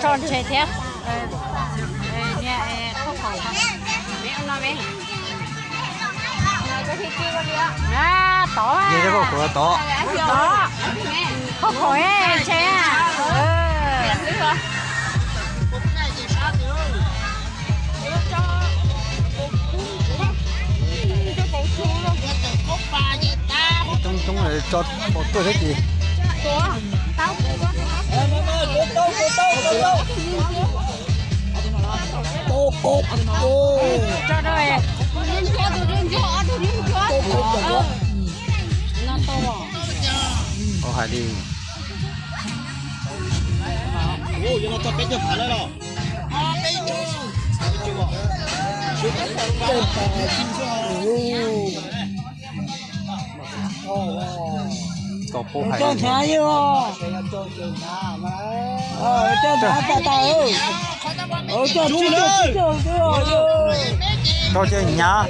Tso ntshe thiab. Tod, tod, khaub khaum ntshe. Coob coob tso pom tuaj thiab ces. Ua hais li. Tau pub hais li. Tau cov hnyav.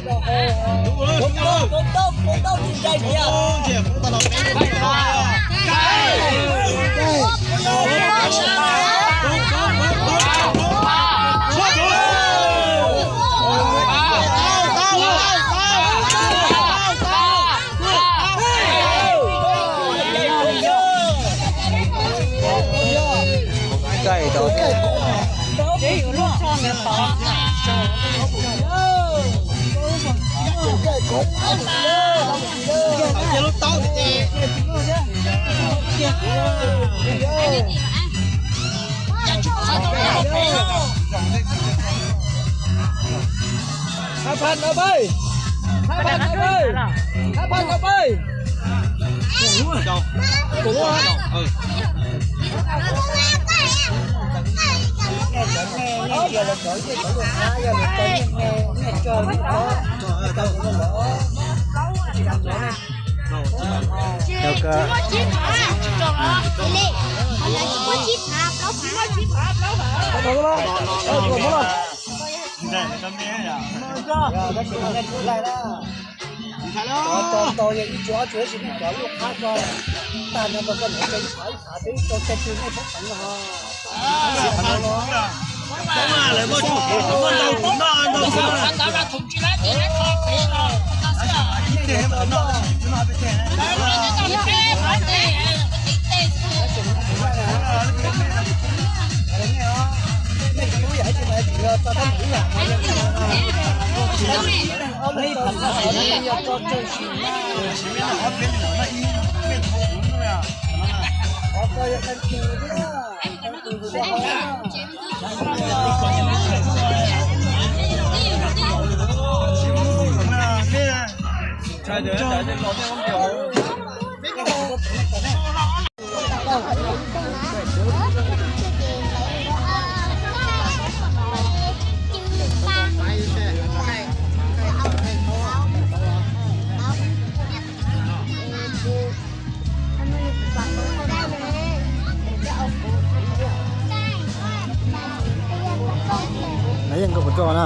Nov yeej koj puas tso na?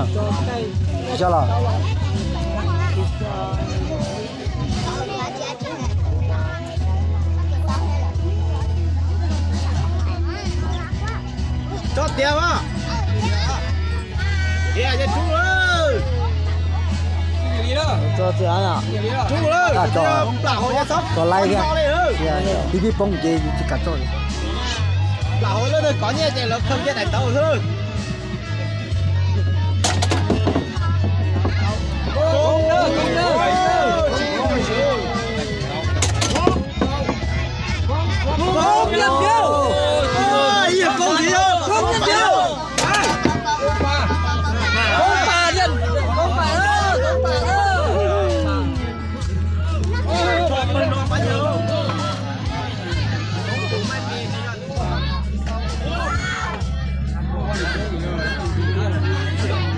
Tsis tso los? Tso tiag mas. Tiag, yog rub lawm. Rub lawm. Plam hauv, tso laib thiab. Pib pib poob ces yus tsis kam tso li. Plam hauv lawm, kov nyiaj ces lawv khaws nyiaj daim tawv xwb.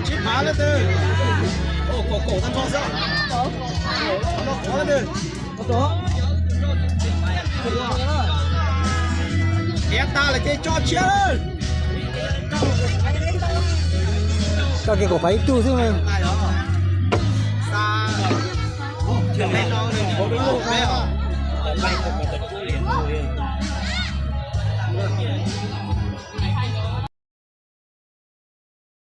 Sib phav leej twg, kaum kaum tag nrho xwb. Qhov no qhov leej twg. Tiav tas lawm ces tso tshiab. Tso kiag kaum phav ib tug xwb.